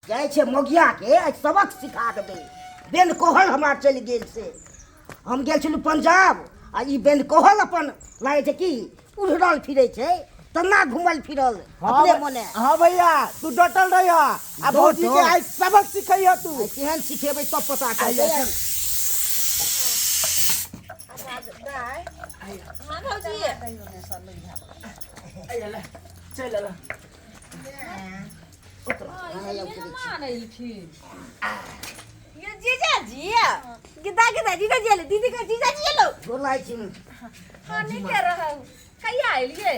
जाइ छै मौगियाके आइ सबक सिखा देबै। बेन कोहल हमरा चलि गेल से हम गेल छलहुँ पंजाब आ ई बेन कोहल अपन लागै छै कि उड़ल फिरै छै तना घुमल फिरल अपने मने। हाँ भैया, तू डटल रही आ भौजी के आइ सबक सिखैह तू। आइ केहन सिखेबै तब पता चलतै। हाँ भौजी। चलि अयला। मेहमान एलखिन। ये जीजाजी गिदा गिदा जीजाजी एलै, दीदी के जीजाजी एलो। गोर लागै छी। हाँ, नीके रहू। कहिया एलियै?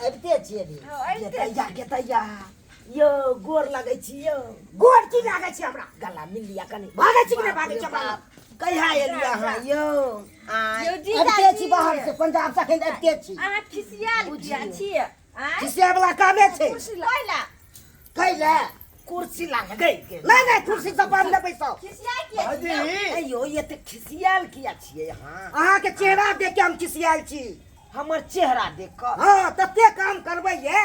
अबिते छियै अभी। हाँ, अबिते। गेतैया गेतैया यौ, गोर लगै छी यौ। गोर की लागै छी हमरा? गला मिल लिया कनि। भागै छी कि नहि भागै छी हमरा? कहिया एलियै अहाँ यौ? आँय? यौ अबिते जीजाजी, छी बाहर से, पंजाब से अखन अबिते छी। अहाँ खिसियाल किया छियै? आँय? खिसिया वाला कामे छै। कैला? कैले? कुर्सी ला गई के। नहीं नहीं, कुर्सी सब पर नहि बैसब। खिसियाल किया भौजी छियै? अयो, एते खिसियाल किया छियै अहाँ? अहाँके चेहरा देख के हम खिसियाल छी। हमर चेहरा देख कऽ? हाँ, तते काम करबै ये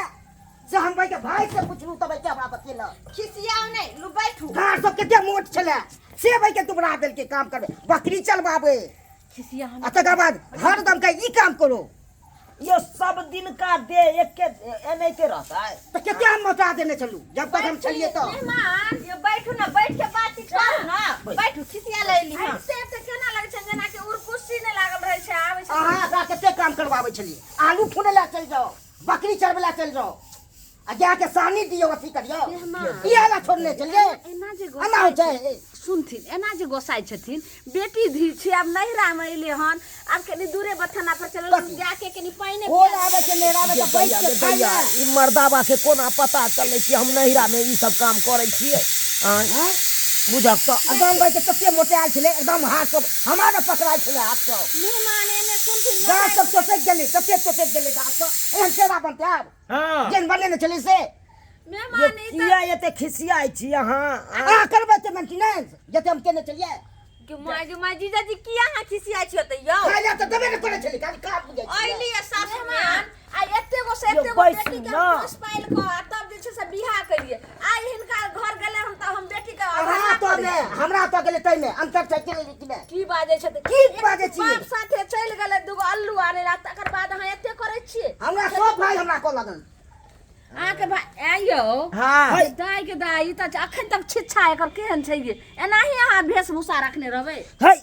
से हम भाई के भाई से पुछलू तब के हमरा बतेलक। खिसियाउ नहि, लू बैठू। गाड़ सब कते मोट छलै से भाई के दुबरा देलकै। काम करबै, बकरी चलबाबै खिसिया आ तकर बाद हरदम के ई काम करो। यो सब दिन का दे एके एनाहिते रहतै। तऽ कते हम मोटा देने छलू जब तक हम छलियै तऽ। मेहमान यो बैठू ने, बैठ के बातचीत करू ने, बैठू। खिसिया ले ली। हां, से तऽ केना लगै छै जेना कि उर्कुशी नहि लागल रहै छै आबै छै। अहाँ एकरा कते काम करबाबै छलियै? आलू खुनै लए चलि जाउ, बकरी चरबै लए चलि जाउ आ गायके सानी दियौ, अथी करियौ, इएह लए छोड़ने छलियै। एना जे एना होइ छै? सुनथिन, एना जे गोसाइ छथिन, बेटी धी छै, आब नैहरामे एलै हन, आब कनि दूरे बथाना पर चलल गायके कनि पानि। कोन आबै छै नैहरामे तऽ बैठ के खाइ गैया लए। ई मर्दाबा के कोना पता चललै कि हम नैहरा में ई सब काम करै छियै? आँय बुझक तऽ एकदम भाई के तते मोटायल छलै, एकदम हाथ सब हमरा ने पकड़ाइ छलै हाथ सब। मेहमान एने सुनथिन। गाछ सब चोटकि गेलै, तते चोटकि गेलै गाछ सब। एहन केना बनतै आब? हाँ। जेहन बनेने छलै से। मेहमान ई किया एते खिसियाइ छी अहाँ? अहाँ करबै ते मेंटेनेंस जते हम केने छलियै। गे माय गे माय, जीजाजी किया अहाँ खिसियाइ छियै तऽ यौ? खाइ लए तऽ देबे ने करै छलै, खाली काम बुझै छलियै। अइली सासु मेहमान आ एते गो से यौ, एते गो बैसू बेटी के ना। हम पोस पालि कऽ आ तब जे छै से बियाह केलियै। आइ हिनका घर गेलै हम तऽ हम बेटी के अहाँ अवहेलना तो करै ने छी। हमरा तो गेलै ताहिमे अंतर छै कि नहि कि नहि? की बाजै छथिन? की बाजै छियै? बाप साथे चलि गेलै दूगो अल्लू आनै ला, तकर बाद अहाँ एते करै छियै? हमरा सब भाई हमरा कहऽ लगल। अहाँके भाई आँय यौ? हाँ। दाइ के दाइ, ई तऽ अखन तक छिच्छा एकर केहन छै ये? एनाही अहाँ वेशभूषा रखने रहबै? है,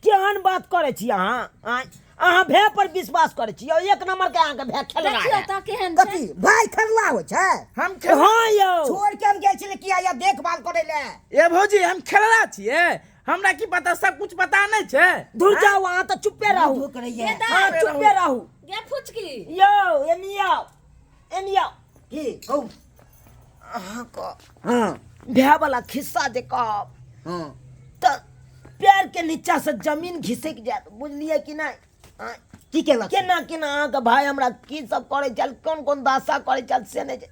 केहन बात करै छी अहाँ? आँय, अहाँ भे पर विश्वास करै छी यौ? एक नंबर के अहाँके भे खेलरा देखियौ है। तऽ केहन छै। कथी भाई खरला होइ छै? हम खेल हाँ यौ, छोड़ के हम गेल छलियै किया या देखभाल करै लए। ए भौजी, हम खेलरा छियै? हमरा की पता, सब कुछ पता नहीं छै। दूर जाओ अहाँ तऽ चुप्पे रहू। झूठ करैया। गे दाइ, हाँ, चुप्पे रहू। गे फुचकी। यौ, एनी आउ, एनी आउ। की कहू? अहाँके हाँ भए वाला खिस्सा जे कहब हाँ तऽ पैर के नीचा से जमीन घिसक जायत, बुझलियै कि नहि? आँय, की केलक? केना केना अहाँके भाय हमरा की सब करै छल, कोन कोन दशा करै छल से नहि छै।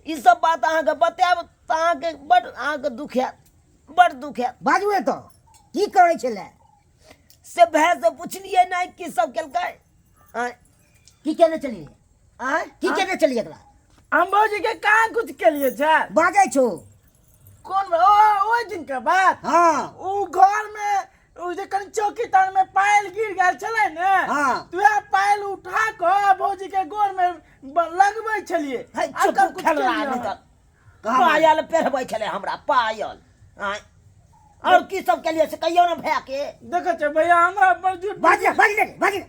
ई सब बात अहाँके बतायब तऽ अहाँके बड अहाँके दुख हैत, बड दुख हैत। बाजू तऽ की करै छलै? से भाय से पुछलियै नहि की सब केलकै? आँय, की केने छलियै? आँय, की केने छलियै एकरा? हम भौजी के कहाँ कुछ केलिए छै। बाजै छौ। कोन ओ ओहि दिन के बात? हाँ। उ घर में उ जे कनि चौकी तर में पायल गिर गेल छलै ने, हाँ। तो वएह पायल उठा कऽ भौजी के गोर में लगबै छलियै। है, आ चुप कब कुछ खेलरा केलियै नहि हम। तऽ कहाँ? पायल पेहरबै छलै हमरा पायल। आँय, और की सब केलियै से कहियौ ने भैया के। देखै छै भैया, हमरा पर झूठ बाजि बाजि बाजि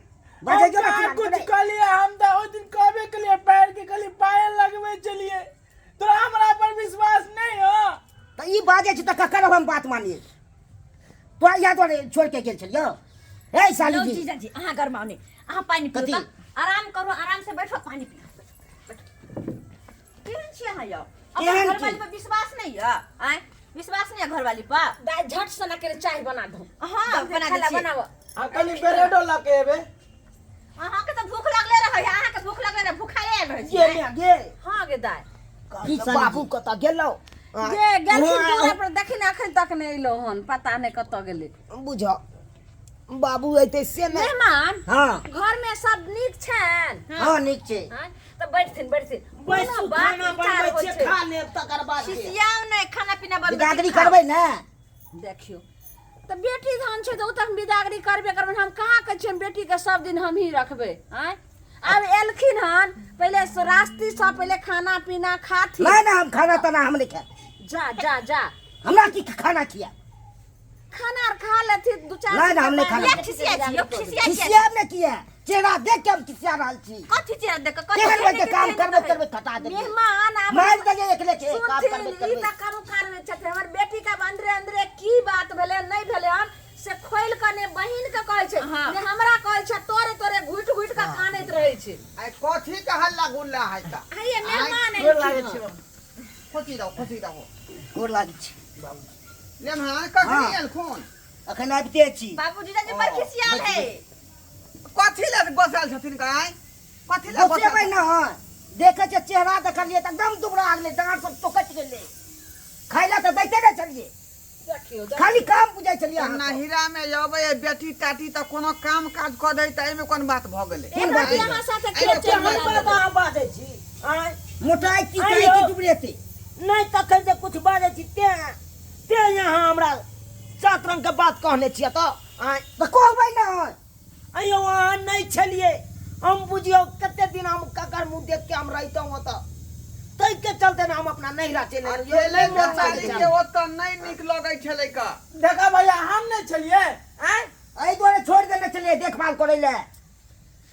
बाजि हम जो ना। कहाँ कुछ कहलियै? हम तऽ ओहि दिन कहबे केलियै, पैर के खाली पायल लगबै छलियै। तोरा हमरा पर विश्वास नहीं हो? तऽ ई बाजै छै तऽ ककर हम बात मानिए? तोरा इएह दुआरे छोड़ि के गेल छलियौ हे साली यौ जी। जीजाजी, अहाँ गरमाउ नहि, अहाँ पानि पिउ। कथी? तऽ आराम करू, आराम से बैठो, पानि पिउ। केहन छी अहाँ यौ? अपन केहन घरवाली छी? पर विश्वास नहीं यऽ? आँय, विश्वास नहीं यऽ घरवाली पर? दाइ, झट से ना के चाय बना दो। हाँ, बना दै खाना छियै। बनाबो। आ कनि ब्रेडो लऽ के एबै। अहाँके तऽ भूख लगले रहै, अहाँके भूख लगले रहै, भूखाले आयल रहै गे छियै। गे गे। हाँ गे दाइ। की साली बाबू जी? कतऽ गेलौ? गे गेलखिन दूरा पर, देखी ने, अखन तक नहि एलो हन, पता नहि कतऽ गेलै। बुझ बाबू अयतै से नहि। मेहमान, हाँ, घर में सब नीक छनि? हाँ, नीक छै। हाँ, तऽ बैठथिन बैठथिन। बैसू, कोनो बात खाना विचार बनबै होइ छियै छै। खा लेब तकर बाद जे। खिसियाउ नहि, खाना पीना बनबै छी, बिदागरी खाउ। करबै ने? देखियौ तऽ बेटी धन छै तऽ ओ तऽ हम बिदागरी करबे करबै। हम कहाँ कहै छियै हम बेटीके सब दिन हमही रखबै? आँय, आब एलखिन हन, पहिले रास्तीसँ पहिले खाना पीना खाथिन। नहि नहि, हम खाना ताना हम नहि खायब। जा जा जा, हमरा की खाना खिया? खाना आर खा लेथिन दू चार। नहि, नहि, हम नहि खाना। किया खिसिया छी यौ? खिसिया किया? खिसियाब ने किया? चेहरा देख के हम खिसिया रहल छी। कथी चेहरा देख कऽ? कथी केहन केहन के काम केहन करबै रहै? करबै खटा देलियै, मेहमान आब मारि देलियै एकले के काम सुनथिन करबै ई करबै। तऽ काम करबै छथिन। हमर बेटी के अंदरे अंदरे की बात भेलै नहि भेलै हन से खोलि कऽ ने बहिन के कहै छै ने हमरा कहै छै, तोरे तोरे घुटि घुटि कऽ कानैत रहै छै। आइ कथी के हल्ला गुल्ला है त? आइए मेहमान गोर लागै एलखिन छी हन। बाबू। खुशी रहो, खुशी रहो। गोर लागै छी बाबू। लेमहान कखनी हाँ। एलखुन? अखन आबिते छी। बाबूजी जी बड़ खिसियाल है। कथी लए गोसायल छथिन गाय? कथी लए? गोसेबै न हँ, देखै छियै चेहरा, देखलियै तऽ एकदम दुबरा गेलै, डाँट सब टोकटि गेलै। खाय लए तऽ दैते नहि छलियै। देखियौ, खाली काम बुझै छलियै अहाँ सब। नहिरा में अबै है बेटी टाटी तऽ कोनो काम काज कऽ दै तऽ एहिमे कोन बात भऽ गेलै? एक रति अहाँ साथे एहिमे खेत चलि कोन केहन बात बात भऽ गेलै? अहाँ बाजै छी? आँय मोटाइ की आँय कहै यौ। की दुबरेतै नहि, तखन जे कुछ बाजै छी तें तें अहाँ हमरा सात रंग के बात कहने छियै तऽ आँय तऽ कहबै ने। अयौ, अहाँ नहि छलियै, हम बुझियौ कते दिन हम ककर मुँह देख के हम रहितहुँ ओतऽ? ताहिके चलते ने हम अपना नैहरा चलि एलहुँ यौ, अकेले नहि मोन लागै बेचारी छल। के ओतऽ नहि नीक लगै छलै का। देखा भैया, हम नहि छलियै आँय? एहि दुआरे छोड़ि देने छलियै देखभाल करै लए,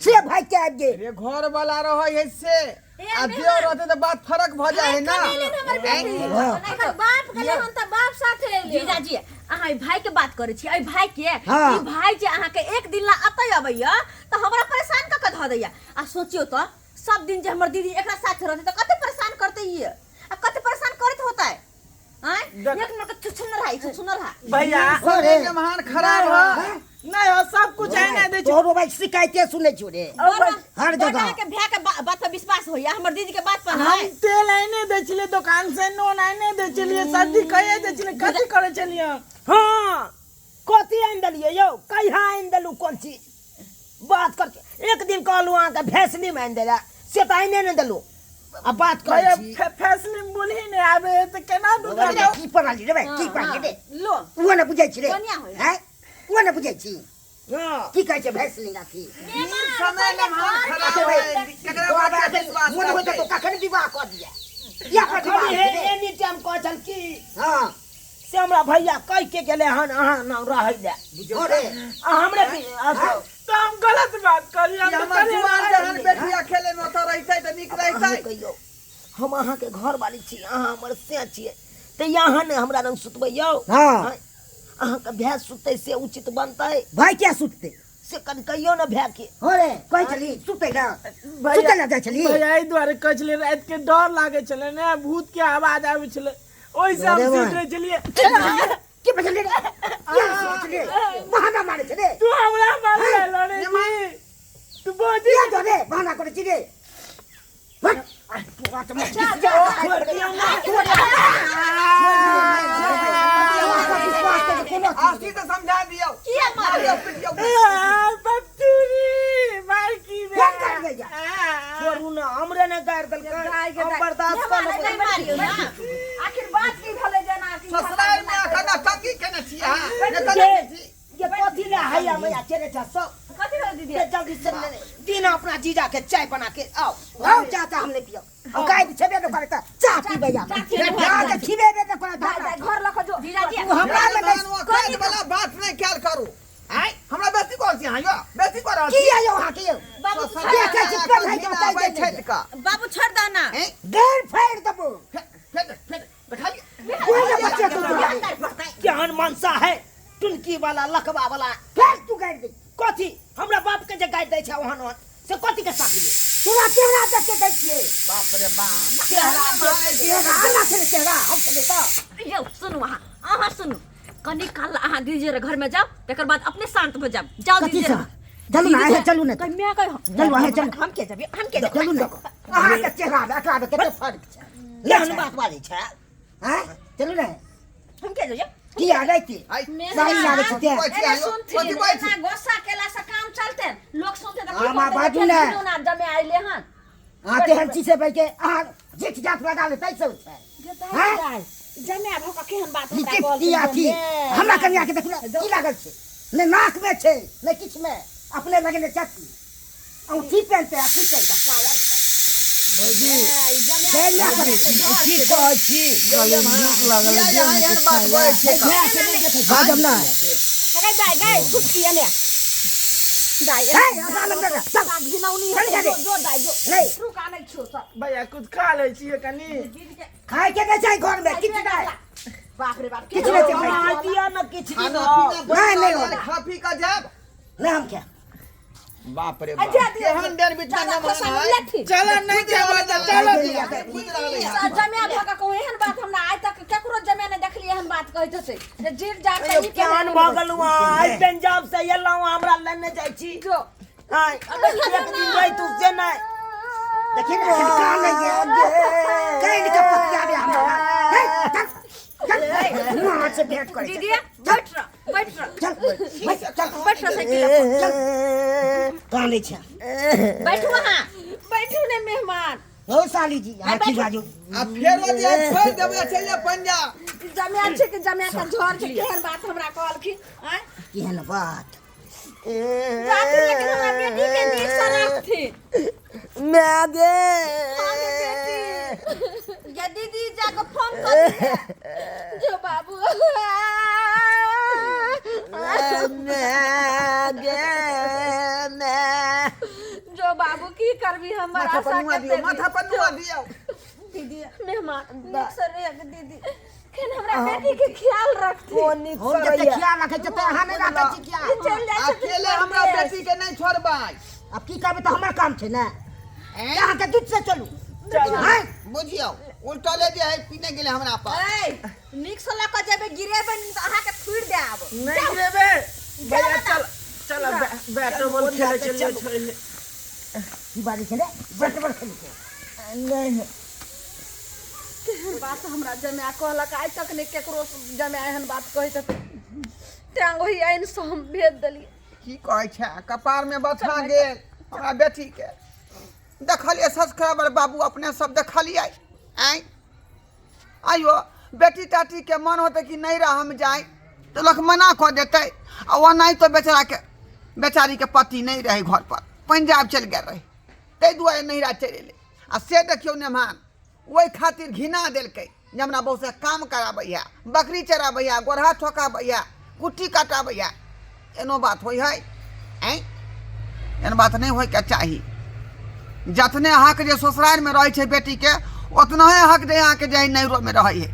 से भागि के आबि गेल। रे घर वाला रहै है से आ देव रहते तऽ बात फरक भऽ जाइ है ना। हमर बेटी एकर बाप गेलै हन तऽ बाप साथे एलै। जीजाजी, अहाँ एहि भाई के बात करै छी, एहि भाई के? हाँ। ई भाई जे अहाँके एक दिन ला अतै अबैया तऽ हमरा परेशान कऽ के धऽ दैया। आ सोचियौ तऽ सब दिन जे हमर दीदी एकरा साथे रहतै तऽ कते परेशान करतै ई आ कते परेशान करैत होतै? आँय, एक नंबर के छुछुनर है, छुछुनर है। भैया अरे मेहमान खराब है। नहि हो, सब कुछ आइ दै छै। तोहरो भाई शिकायते सुनै छियो रे हर जगह। अहाँके भाय के बात पर विश्वास होइया, हमर दीदी के बात पर? हम है तेल आइने दै छलियै दोकान से, नून आइने दै छलियै, सब्जी कहिए दै छलियै, कथी करै छलियै हम? हाँ, कथी आनि देलियै यौ? कहिया आनि देलहुँ? कोन चीज बात कर? एक दिन कहलहुँ अहाँके भैसलीम आनि देला, से तऽ आनिए नहि देलहुँ आ बात करै भैया छी। फैसले में बोलही नहि आबे है तऽ केना दुकान? की पढ़ल रे भाई, की पढ़ल रे? लो ओ ने बुझै छी रे? बढ़िआँ होइ। हैं, ओ ने बुझै छी? हाँ। की कहै छै भैंसलिंग अथी? समय मेहमान खराब है, केकरा बात के विश्वास मोन होइत करतै? तो कखन विवाह कऽ दिया या पर विवाह कभी होइ छै रे? एनी टाइम कहै छल कि हाँ से हमरा भैया कहि के गेलै हन अहाँ ना रहै लए। हो रे। आ हमरे तऽ हम गलत बात कहलियै? हम कि तऽ हमर कहलियै जुआन रहै जहन बेटी अकेले में ओतऽ रहितै तऽ नीक अहाँ रहितै। कहियौ, हम अहाँके घर वाली छी, अहाँ हमर से छियै, तऽ यहाँ ने हमरा रंग सुतबै यौ? हाँ। आँय, अहाँके भाय सुतै से उचित बनतै? भाय क्या सुतते से कनि कहियौ ने भायके। हो रे, कहै छली सुतै ना, सुतै ला जाइ छली। भैया, एहि दुआरे कहै छलियै, राति के डर लागै छलै ने, भूत के आवाज आबै छलै, ओहिसँ हम अरे सुति वाह। रहै छलियै। की बजली रे? किया सोचली बहाना मारे छे रे? तू हमरा मारले रे जी, तू बोजी किया जो रे बहाना करे छी रे? हट, तोरा तऽ कोनो आशी तऽ समझा दियौ। किया मारबै? मारियौ पिटियौ। बबतूरी मार की बे। फोन कर दैया। छोड़ू ने, हमरे ने गारि देलकै, हम बर्दाश्त कऽ लेबै। नहि मारियौ ना। आखिर बात की भेलै जेना कि ससुराल में अखन नौटंकी केने छी अहाँ, नहि तऽ ये नहि छी। ये कथी ले हैया मैया केने छ सब? कथी भेल दीदी? ये जल्दी से दिन अपना जीजा के चाय बना के आओ। आओ, चाचा, हम नहि पियब। हम गाय छेबे नहि करे तऽ चाह पीबै? आब गाय खिबेबे नहि करे। जा जा, घर लऽ कऽ जो। जीजाजी, तू हमरा लग मेहमान औकात वाला बात नहि कयल करू। आँय, हमरा बेसी कहै छी अहाँ यौ, बेसी कऽ रहल की छी। आयो अहाँके यौ? बाबू ससुराल देखै छी में पेन्है के अखन बताइ आबै दै छथि का। बाबू, छोड़ दो ना। आँय, गैर फाड़ि देबो। फेर फेर देखलियै। कोई ने बच्चे तू तोरा। केहन मनसा है टुनकी वाला, लकवा वाला। फेर तू गारि दै। कथी हमरा बाप के जे गारि दै छै ओहन ओहन से कथी के साथ ले? तोरा चेहरा देख के दै छियै। बाप रे बाप। चेहरा देख के? चेहरा आना छलै, चेहरा हम छलै तऽ। यौ सुनू, अहाँ अहाँ सुनू, कनी काल अहाँ दीदी रे घर में जाओ, तकर बाद अपने शांत हो जाब। जाओ कथी दीदी से? चलू ना, आहे चलू ना। कन्या कह। चलू, आहे चलू। हम के जाबी, हम के चलू ने, अहाँके चेहरा मे एकरा मे कते फर्क छै। केहन बात बाजै छै? हैं, चलू ने। हम के जाबी? की आ राति आइ साड़ी लागै छै तें। कहै छी एने अहाँ यौ, सुनथिन कथी कहै छी? एना गुस्सा केला से काम चलते? लोक सुनते तऽ की हाँ, माँ, कहतै? बाजू जे ने। दुनू ना जमे आइले हन। अहाँ तेहन चीज छै के अहाँ जेठ जात लगा लेतै सब छै हैं? जमे भऽ कऽ केहन बात ई हमरा की कहलखिन की अथी जमे। हमरा कन्या के देखू ने की लागल छै ने नाक में छै ने किछु में अपने लगेने चटनी औंठी पहनते अथी पहनते पायल भौजी की कहै छी कहलियै नीक लागल किया जे अहाँ नहि एहन बात बजै छियै कऽ? बाजब ना हगे दाइ गै छुटकी एने दाइ हे, अपना लग जा, चल। घिनौनी चल जा रे। जो जो दाइ जो नहीं। रुक आनै छियौ सब भैया कुछ खा लै छियै कनी खाय के नहि छै घर में किछु नहि बाप रे बाप किछु नहि छै खाय हमरा दिअ ने किछु खाना दिअ पीना नहीं, नहीं, बना खा पी कऽ जायब नहि हम खायब बाप रे अच्छा, बाप दियौ। केहन देर बीच में दादा न खोसा मन है लेथिन चल नहीं खेबै तऽ चल दिया खुद रहलै है जमे भऽ कऽ कहू एहन बात हमरा आइ तक केकरो जमे नहि देखलियै एहन बात कहैत होतै जे जीर जात यौ, केहन भऽ गेलहुँ अहाँ? आइ पंजाब से एलहुँ हमरा लेने जाइ छी जो आइ एक दिन रहितु से नहि देखिए ने एखन कान नहि ये कान के पतिया बे हमरा हे, चल चल मुँह से भेंट करै दीदी बैठ रह बैठ रह चल बैठ, चल बैठ रह साइकिल पर चल कानै छै बैठू अहाँ बैठू ने मेहमान हो साली जी अहाँ की बाजू आ फेरो जे छोड़ि देबै चलि जायब पंजाब ई जमिया छै कि जमिया के झोर छै केहन बात हमरा कहलखिन आँय केहन बात जाथिन लेकिन हमरा बेटी के नीक से राखथिन माय गे हाँ गे बेटी ये दीदी जाके फोन कर दिहे। जो बाबू माय गे माय जो बाबू की करबी हमर माथा पर आशा नुआ दियौ कते माथा पर नुआ दियौ दीदी मेहमान नीक से रह दीदी खेन हमरा बेटी के ख्याल रखथिन ओ नीक हम से जते रहैया। ख्याल रखै छियै तऽ अहाँ नहि राखै छी ख्याल चलि जाइ छथिन अकेले हमरा परदेश। बेटी के नहि छोड़बै आब की करबै तऽ हमर काम छै ने अहाँके दूध से चलू आँय? बुझियौ उल्टले जे है पीने गेलै हमरा पर ऐ नीक से लऽ कऽ जेबै गिरेबै नहि तऽ अहाँके थुड़ि देब नहीं गिरेबै भैया चल चल बैट बॉल खेले चलिए छोड़ ले की बाजै छै रे बैट बॉल खेलै छै नहि तेहन बात हमरा जमाए कहलक आइ तक नहि केकरो जमाए एहन बात कहैत हेतै तेँ ओहि आइनसँ हम भेज देलियै की कहै छै कपारमे बथा गेल हमरा बेटीके देखलियै सब्सक्राइबर बाबू अपने सब देखलियै आँय आइयो बेटी टाटीके मन होतै कि नहि रह हम जाय तऽ लोक मना कऽ देतै आ ओनाहितो बेचाराके बेचारीके पति नहि रहै घरपर पंजाब चलि गेल रहै ताहि दुआरे नैहरा चलि एलै आ से देखियौ नेमान ओहि खातिर घिना देलकै जे हमरा बहुसँ काम कराबैए बकरी चराबैए गोरहा ठोकाबैए कुट्टी कटाबैए एनो बात होइ हइ आँय एहन बात नहि होइके चाही जतने हक जे ससुरारिमे रहै छै बेटीके ओतनहे हक जे अहाँके जे नैहरोमे रहै हइ।